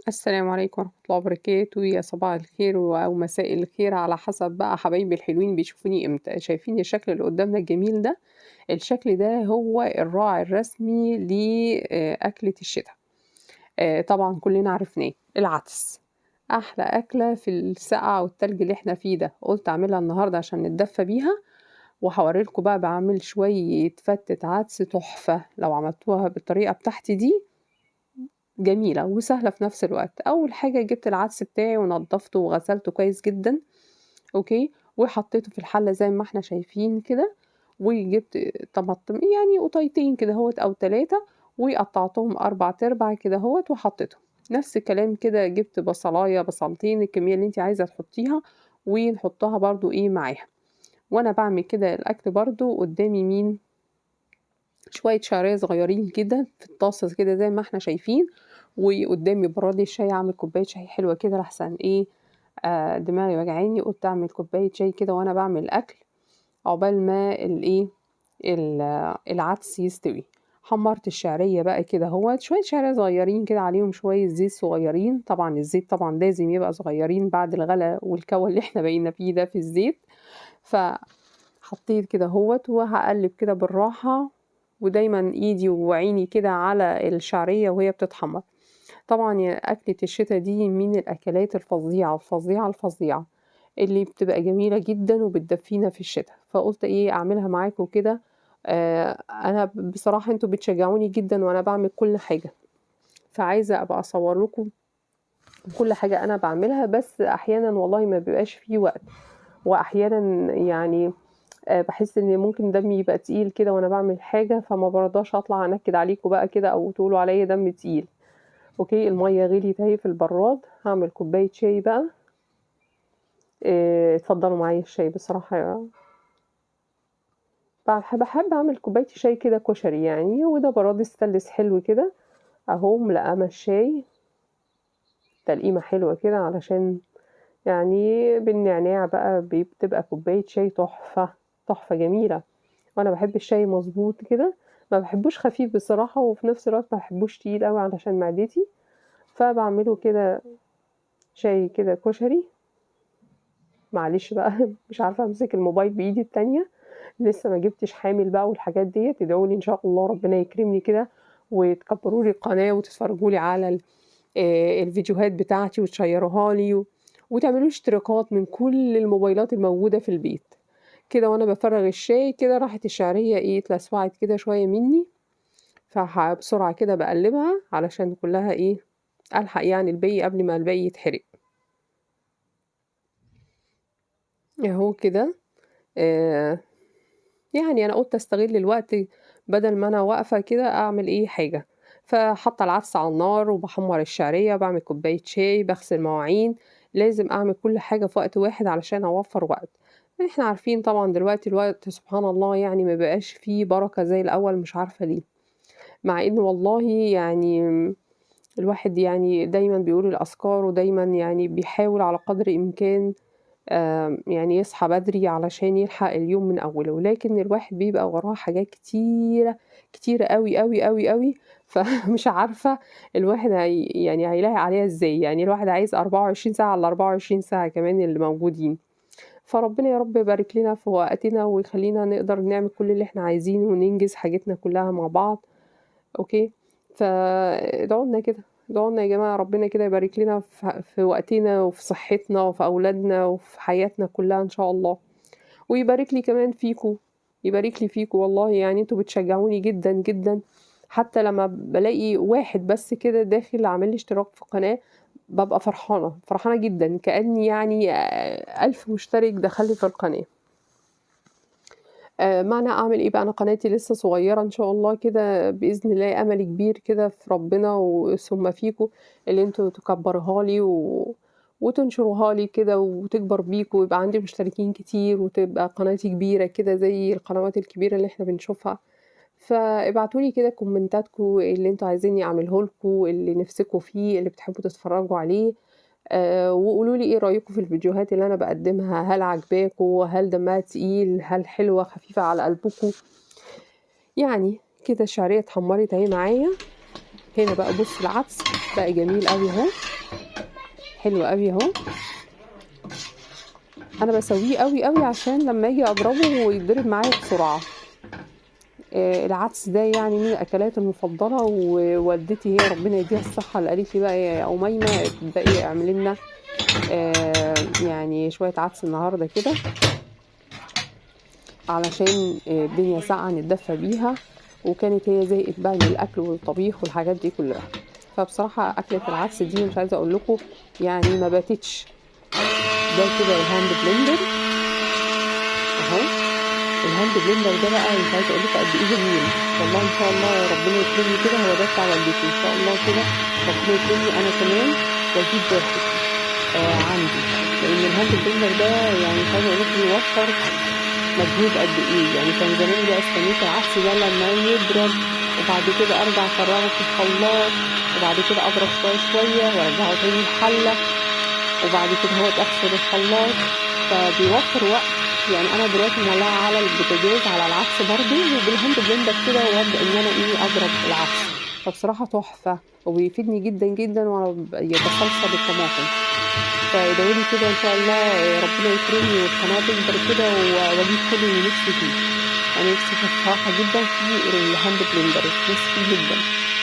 السلام عليكم ورحمة الله وبركاته. يا صباح الخير أو مساء الخير على حسب بقى حبايبي الحلوين بيشوفوني امتى. شايفين الشكل اللي قدامنا الجميل ده؟ الشكل ده هو الراعي الرسمي لأكلة الشتاء. طبعا كلنا عرفناه، العدس أحلى أكلة في السقعة والتلج اللي احنا فيه ده. قلت أعملها النهاردة عشان نتدفى بيها، وهوريلكوا بقى بعمل شوية فتة عدس تحفة لو عملتوها بالطريقة بتاعتي دي، جميلة وسهلة في نفس الوقت. أول حاجة جبت العدس بتاعي ونضفته وغسلته كويس جدا، okay، وحطيته في الحلة زي ما احنا شايفين كده، وجبت طماطم يعني قطيتين كده اهوت أو 3، وقطعتهم 4 ارباع كده اهوت وحطيتهم. نفس الكلام كده جبت بصلاية بصلتين، الكمية اللي انت عايزة تحطيها، ونحطها برضو ايه معاها. وانا بعمل كده الاكل برضو قدامي مين؟ شوية شعرية صغيرين كده في الطاسة كده زي ما احنا شايفين، وقدامي براد الشاي، اعمل كوباية شاي حلوة كده لحسن ايه، دماغي وجعاني، قلت اعمل كوباية شاي كده وانا بعمل الاكل عقبال ما العدس يستوي. حمرت الشعرية بقى كده اهوت، شوية شعرية صغيرين كده عليهم شوية زيت صغيرين، طبعا الزيت طبعا لازم يبقى صغيرين بعد الغلا والكوى اللي احنا بقينا فيه ده في الزيت. فحطيت كده اهوت وهقلب كده بالراحة، ودايما ايدي وعيني كده على الشعرية وهي بتتحمر. طبعا يا أكلة الشتاء دي من الأكلات الفظيعة الفظيعة الفظيعة اللي بتبقى جميلة جدا وبتدفينا في الشتاء، فقلت ايه اعملها معاكم كده. انا بصراحة انتوا بتشجعوني جدا وانا بعمل كل حاجة، فعايزة ابقى اصور لكم كل حاجة انا بعملها، بس احيانا والله ما بيبقاش فيه وقت، واحيانا بحس ان ممكن دمي يبقى تقيل كده وانا بعمل حاجة، فما برضاش اطلع انكد عليكم بقى كده او تقولوا عليا دم تقيل. okay، المية غليت اهي في البراد، هعمل كوباية شاي بقى. اتفضلوا معايا الشاي. بصراحة بحب اعمل كوباية شاي كده كشري يعني، وده براد ستانلس حلو كده اهو، ملقمة الشاي تلقيمة حلوة كده، علشان بالنعناع بقى بتبقى كوباية شاي تحفة تحفة جميلة. وانا بحب الشاي مظبوط كده، ما بحبوش خفيف بصراحة، وفي نفس الوقت ما بحبوش تقيل قوي علشان معدتي، فبعمله كده شاي كده كشري. معلش بقى مش عارفة امسك الموبايل بايدي التانية، لسه ما جبتش حامل بقى والحاجات ديت. ادعوا لي ان شاء الله ربنا يكرمني كده وتكبروا لي القناة وتتفرجوا لي على الفيديوهات بتاعتي وتشيروها لي وتعملوا اشتراكات من كل الموبايلات الموجودة في البيت كده. وانا بفرغ الشاي كده راحت الشعرية ايه اتلسوعت كده شوية مني، فبسرعة كده بقلبها علشان كلها ايه الحق الباقي قبل ما الباقي يتحرق اهو كده. انا قلت استغل الوقت بدل ما انا واقفة كده اعمل ايه حاجة، فحاطة العدس على النار وبحمر الشعرية، بعمل كوباية شاي، بغسل مواعين، لازم اعمل كل حاجة في وقت واحد علشان اوفر وقت. احنا عارفين طبعا دلوقتي الوقت سبحان الله ما بقاش فيه بركة زي الاول، مش عارفة ليه، مع ان والله الواحد دايما بيقول الاذكار ودايما بيحاول على قدر الامكان، يصحى بدري علشان يلحق اليوم من اوله، ولكن الواحد بيبقى وراه حاجات كتيرة كتيرة قوي قوي قوي قوي، فمش عارفة الواحد هيلاقي عليها ازاي. الواحد عايز 24 ساعة على 24 ساعة كمان اللي موجودين. فربنا يا رب يبارك لنا في وقتنا ويخلينا نقدر نعمل كل اللي احنا عايزينه وننجز حاجتنا كلها مع بعض. okay، فادعوا لنا كده، ادعوا لنا يا جماعة ربنا كده يبارك لنا في وقتنا وفي صحتنا وفي أولادنا وفي حياتنا كلها إن شاء الله، ويبارك لي كمان فيكو، يبارك لي فيكو والله. انتوا بتشجعوني جدا جدا، حتى لما بلاقي واحد بس كده داخل عامل لي اشتراك في القناة ببقى فرحانة فرحانة جدا، كأني 1000 مشترك دخل لي في القناة. معنى أعمل إيه بقى؟ أنا قناتي لسه صغيرة إن شاء الله كده بإذن الله، أمل كبير كده في ربنا وثم فيكو اللي انتوا تكبروها لي وتنشروها لي كده وتكبر بيكو ويبقى عندي مشتركين كتير وتبقى قناتي كبيرة كده زي القنوات الكبيرة اللي احنا بنشوفها. فابعتولي كده كومنتاتكو اللي انتوا عايزيني اعمله لكم، اللي نفسكوا فيه، اللي بتحبوا تتفرجوا عليه، وقولوا لي ايه رأيكم في الفيديوهات اللي انا بقدمها، هل عجباكوا، هل دمها تقيل، هل حلوة خفيفة على قلبكم. كده الشعرية اتحمرت اهي معايا. هنا بقى بص العدس بقى جميل قوي اهو. حلو أوي أهو. أنا باسويه أوي، أوي عشان لمّا آجي أضربه يتضرب معايا بسرعة. العدس ده يعني من الأكلات المفضلة، ووالدتي هي ربنا يديها الصحة اللي قالت لي بقى يا أميمة ابدئي اعملي لنا يعني شوية عدس النهارده كده، علشان الدنيا ساقعة نتدفى بيها، وكانت هي زهقت بقى من الأكل والطبيخ والحاجات دي كلها. فبصراحة أكلة العدس دي مش عايزة أقول لكم يعني ما باتتش. ده كده ال hand blender أهو. ال hand blender ده بقى مش عايزة أقول لكم قد إيه جميل والله. إن شاء الله ربنا يكرمني كده، هو ده بتاع والدتي، إن شاء الله كده ربنا يكرمني أنا كمان وأجيب واحد عندي، لأن ال hand blender ده يعني مش عايزة أقول لكم بيوفر مجهود قد إيه. يعني كان زماني بقى استنيت العدس ده لما يبرد، وبعد كده أرجع أفرغه في الخلاط، وبعد كده أضرب شوية شوية وأرجعه تاني الحلة، وبعد كده هو أغسل الخلاط، فبيوفر وقت. يعني أنا دلوقتي مولعة على البوتاجاز على العدس برضو، وبال hand blender كده، وأبدأ إن أنا إيه أضرب العدس. فبصراحة تحفة وبيفيدني جدا جدا، وأنا بصلصل الطماطم. فادعوا لي كده إن شاء الله ربنا يكرمني والقناة تكبر كده وأجيب كل اللي نفسي فيه. أنا نفسي بصراحة جدا في ال hand blender، نفسي فيه جدا،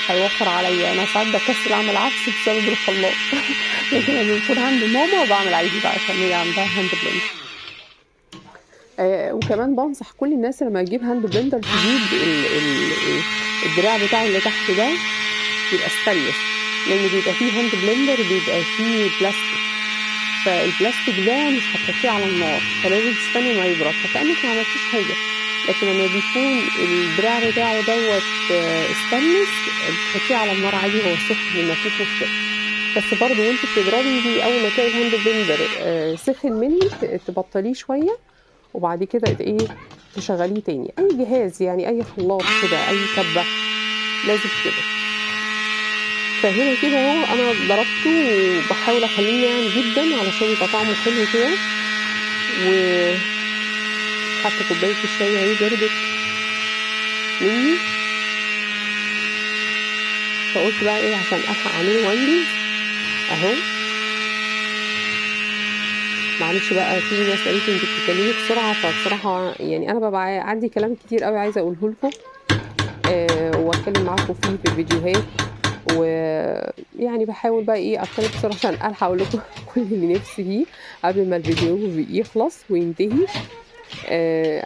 هيوفر عليا. أنا ساعات بكسل أعمل عدس بسبب الخلاط لكن لما بيكون عند ماما بعمل عادي بقى عشان هي عندها hand blender. وكمان بنصح كل الناس لما تجيب hand blender تجيب الدراع بتاعه اللي تحت ده يبقى ستانلس، لأن بيبقى فيه hand blender بيبقى فيه بلاستيك، فالبلاستيك ده مش هتحطيه على النار، فلازم تستني ما يبرد، فكأنك ما عملتيش حاجة. لكن لما بيكون الدراع بتاعه دوت ستانلس بتحطيه على النار عادي، هو سخن ما فيش مشكلة. بس برضه وانت بتضربي بيه أول ما تلاقي ال hand blender سخن منك تبطليه شوية، وبعد كده تشغليه تاني. أي جهاز يعني، أي خلاط كده، أي كبة لازم كده. فهنا كده اهو انا ضربته، وبحاول اخليه ناعم جدا علشان يبقى طعمه حلو كده. و حتى كوبايه الشاي اهي بردت مني، فقلت بقى ايه عشان الحق اعمله وانجز اهو. معلش بقى في ناس قالت لي انت بتتكلمي بسرعه، فبصراحه يعني انا ببقى عندي كلام كتير قوي عايزه اقوله لكم، واتكلم معاكم فيه في الفيديوهات، ويعني بحاول بقى ايه اتكلم بسرعه عشان الحق اقول لكم كل اللي نفسي فيه قبل ما الفيديو يخلص وينتهي.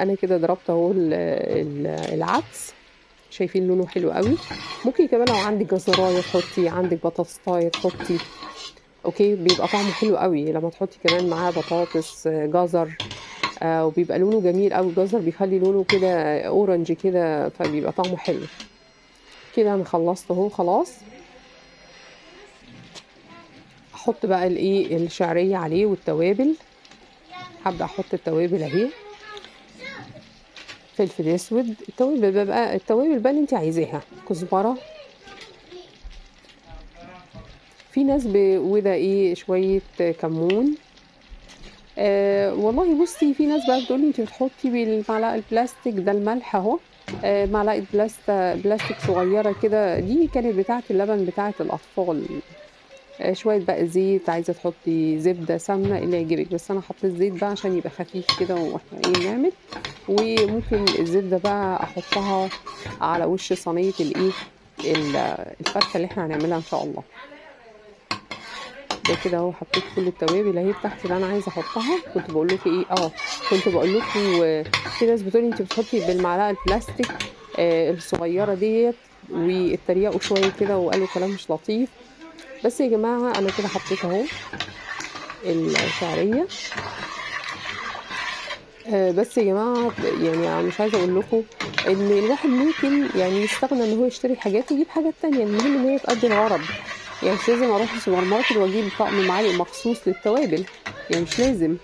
انا كده ضربت اهو العدس، شايفين لونه حلو قوي. ممكن كمان لو عندك جزرايه تحطي، عندك بطاطسايه تحطي، okay، بيبقى طعمه حلو قوي لما تحطي كمان معاه بطاطس، جزر، وبيبقى لونه جميل قوي. الجزر بيخلي لونه كده orange كده، فبيبقى طعمه حلو كده. انا خلصت اهو خلاص. احط بقى الايه الشعريه عليه والتوابل. هبدا احط التوابل اهي، فلفل اسود، التوابل بقى، التوابل بقى اللي انت عايزاها، كزبره، في ناس وده ايه شويه كمون. والله بصي في ناس بقى بتقولي انت بتحطي بالمعلقه البلاستيك ده الملح اهو، معلقه بلاستيك صغيره كده، دي كانت بتاعه اللبن بتاعه الاطفال. شويه بقى زيت، عايزه تحطي زبده، سمنه، اللي يعجبك، بس انا حطيت زيت بقى عشان يبقى خفيف كده واحنا ايه نعمل. وممكن الزبده بقى احطها على وش صينيه الايه الفته اللي احنا هنعملها ان شاء الله. ده كده اهو حطيت كل التوابل اهي بتاعتي اللي انا عايزه احطها. كنت بقول لكم ايه، كنت بقول لكم في ناس بتقولي انت بتحطي بالمعلقه البلاستيك الصغيره ديت، واتريقوا شويه كده وقالوا كلام مش لطيف. بس يا جماعه انا كده حطيت اهو الشعريه. بس يا جماعه يعني مش عايزه اقول لكم ان الواحد ممكن يعني يستغنى ان هو يشتري حاجات ويجيب حاجات تانية، المهم ان هي تؤدي الغرض. يعني مش لازم اروح السوبر ماركت واجيب طقم معالق مخصوص للتوابل، يعني مش لازم،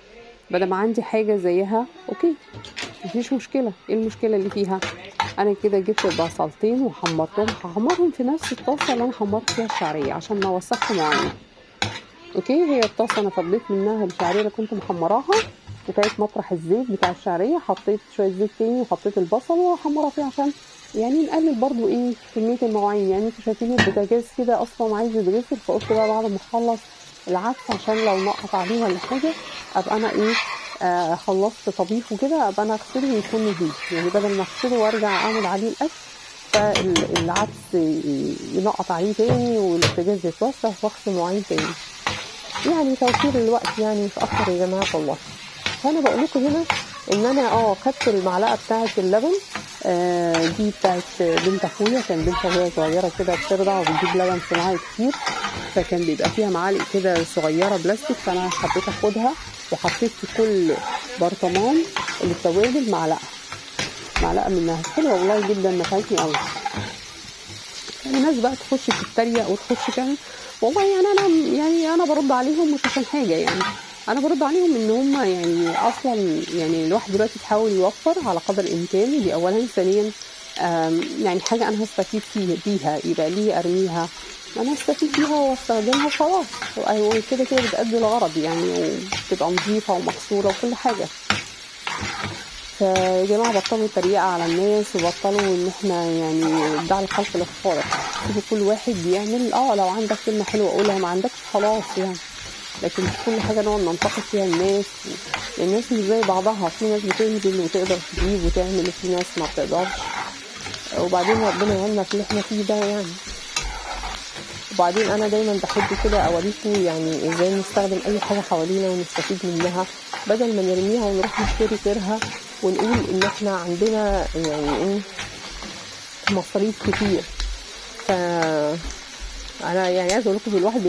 بدل ما عندي حاجه زيها okay مفيش مشكله. ايه المشكله اللي فيها؟ انا كده جبت بصلتين وحمرتهم، هحمرهم في نفس الطاسه اللي انا حمرت فيها الشعريه عشان ما اوسخش مواعين. okay، هي الطاسه انا فضيت منها الشعريه اللي كنت محمراها، وكانت مطرح الزيت بتاع الشعريه حطيت شويه زيت تاني وحطيت البصل وحمرها فيها عشان يعني نقلل برضو ايه كميه المواعين. يعني انتوا شايفين البوتاجاز كده اصلا عايز يتغسل، فقلت بقى بعد ما اخلص العدس عشان لو نقط عليه ولا حاجة أبقى أنا إيه خلصت طبيخ وكده، أبقى أنا أغسله ويكون نضيف، يعني بدل ما أغسله وأرجع أعمل عليه الأكل فالعدس ينقط عليه تاني والبوتاجاز يتوسخ وأغسل مواعين تاني، يعني توفير الوقت يعني مش أكتر يا جماعة والله. فأنا بقول لكم هنا إن أنا خدت المعلقة بتاعة اللبن، دي بتاعة بنت أخويا، كان بنت أخويا صغيرة كده بترضع وبتجيب لبن صناعي كتير، فكان بيبقى فيها معالق كده صغيرة بلاستيك، فأنا حبيت أخدها وحطيت في كل برطمان للتوابل معلقة منها، حلوة والله جدا، نفعتني قوي. وناس بقى تخش تتريق وتخش تعمل، والله يعني أنا يعني أنا برد عليهم مش عشان حاجة، يعني أنا برد عليهم إن هم يعني أصلا يعني الواحد دلوقتي بيحاول يوفر على قدر الإمكان، دي أولا. ثانيا يعني حاجة أنا هستفيد بيها، يبقى ليه أرميها؟ أنا هستفيد بيها واستخدمها وخلاص، وكده كده بتأدي الغرض يعني، وبتبقى نظيفة ومغسولة وكل حاجة. فيا جماعة بطلوا التريقة على الناس، وبطلوا إن إحنا يعني دع الخلق للخالق، سيبوا كل واحد يعمل. لو عندك كلمة حلوة قولها، ما عندكش خلاص يعني، لكن مش كل حاجة نقعد ننتقد فيها الناس الناس مش زي بعضها، في ناس بتنزل وتقدر تجيب وتعمل، وفي ناس ما بتقدرش. وبعدين ربنا يعيننا في اللي احنا فيه ده يعني. وبعدين أنا دايما بحب كده أوريكم يعني إزاي نستخدم أي حاجة حوالينا ونستفيد منها، بدل ما نرميها ونروح نشتري غيرها ونقول إن إحنا عندنا يعني إيه مصاريف كتير. ف أنا يعني عايزة أقول لكم الواحد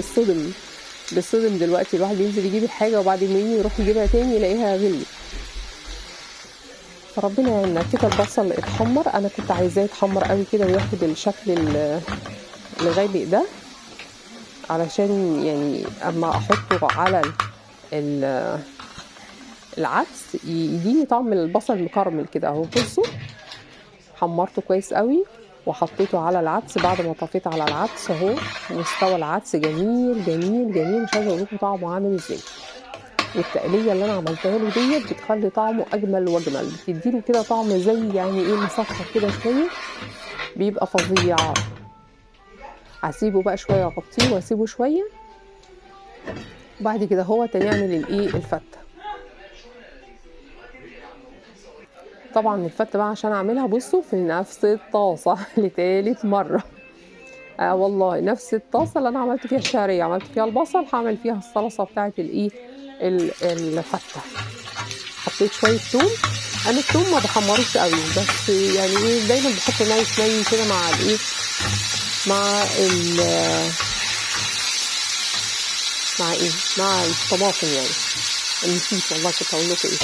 بيتصدم دلوقتي، الواحد بينزل يجيب الحاجة وبعد ما يجي يروح يجيبها تاني يلاقيها غليت. فربنا يعيننا. كده البصل اتحمر، أنا كنت عايزاه يتحمر قوي كده وياخد الشكل الغامق ده، علشان يعني أما أحطه على العدس يديني طعم البصل مكرمل كده اهو. بصوا حمرته كويس قوي وحطيته على العدس بعد ما طفيت على العدس اهو، واستوى العدس جميل جميل جميل، مش عايزه اقول لكم طعمه عامل ازاي. والتقليه اللي انا عملتها له ديت بتخلي طعمه اجمل واجمل، بتديله كده طعم زي يعني ايه مسكر كده شوية، بيبقى فظيع. هسيبه بقى شوية، اغطيه واسيبه شوية، وبعد كده هو نعمل الايه الفته. طبعا الفته بقى عشان اعملها بصوا في نفس الطاسه لتالت مرة، والله نفس الطاسه اللي انا عملت فيها الشعرية، عملت فيها البصل، هعمل فيها الصلصه بتاعه الايه الفته. حطيت شوية توم، انا التوم ما بحمروش قوي، بس يعني ايه دايما بحط ني ني كده مع الايه مع ال مع ايه مع الطماطم يعني. نسيت والله كنت هقول لكم ايه،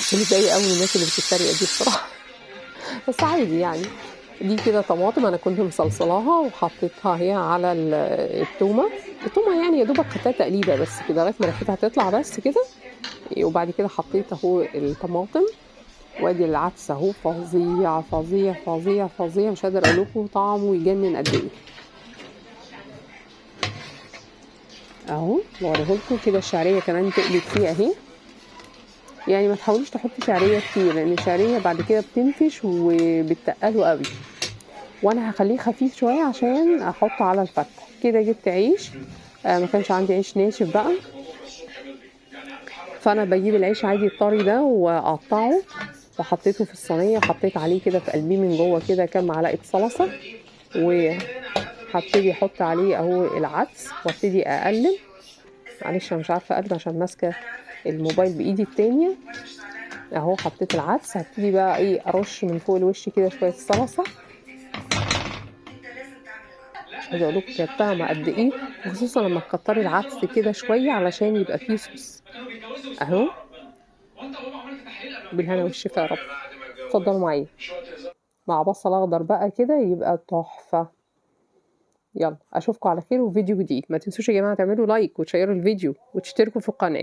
بس متضايقة قوي من الناس اللي بتتريق دي بصراحة، بس عادي يعني. دي كده طماطم انا كنت مصلصلاها وحطيتها هي على التومه، التومه يعني يا دوبك خدتها تقليبه بس كده لغاية ما ريحتها تطلع بس كده، وبعد كده حطيت اهو الطماطم. وادي العدس اهو، فظيع فظيع فظيع فظيع، مش قادرة اقول لكم طعمه يجنن قد ايه اهو. بوريهولكم كده الشعرية كمان تقلب فيه اهي، يعني ما تحاوليش تحطي شعرية كتير لان الشعرية بعد كده بتنفش وبتقله قوي، وانا هخليه خفيف شوية عشان احطه على الفته. كده جبت عيش، ما كانش عندي عيش ناشف بقى، فانا بجيب العيش عادي الطري ده واقطعه وحطيته في الصينية، حطيت عليه كده في قلبية من جوه كده كام معلقه صلصه، وهبتدي احط عليه اهو العدس وابتدي اقلب. معلش انا مش عارفه اقلب عشان ماسكه الموبايل بايدي التانية اهو. حطيت العدس، هبتدي بقى ايه ارش من فوق الوش كده شوية صلصه. مش عايزه اقول لكم كانت طعمه قد ايه، وخصوصا لما تكتري العدس كده شوية علشان يبقى فيه صوص اهو. بالهنا والشفا يا رب. اتفضلوا معايا مع بصل اخضر بقى كده يبقى تحفة. يلا اشوفكم على خير وفيديو جديد. ما تنسوش يا جماعة تعملوا لايك وتشيروا الفيديو وتشتركوا في القناة.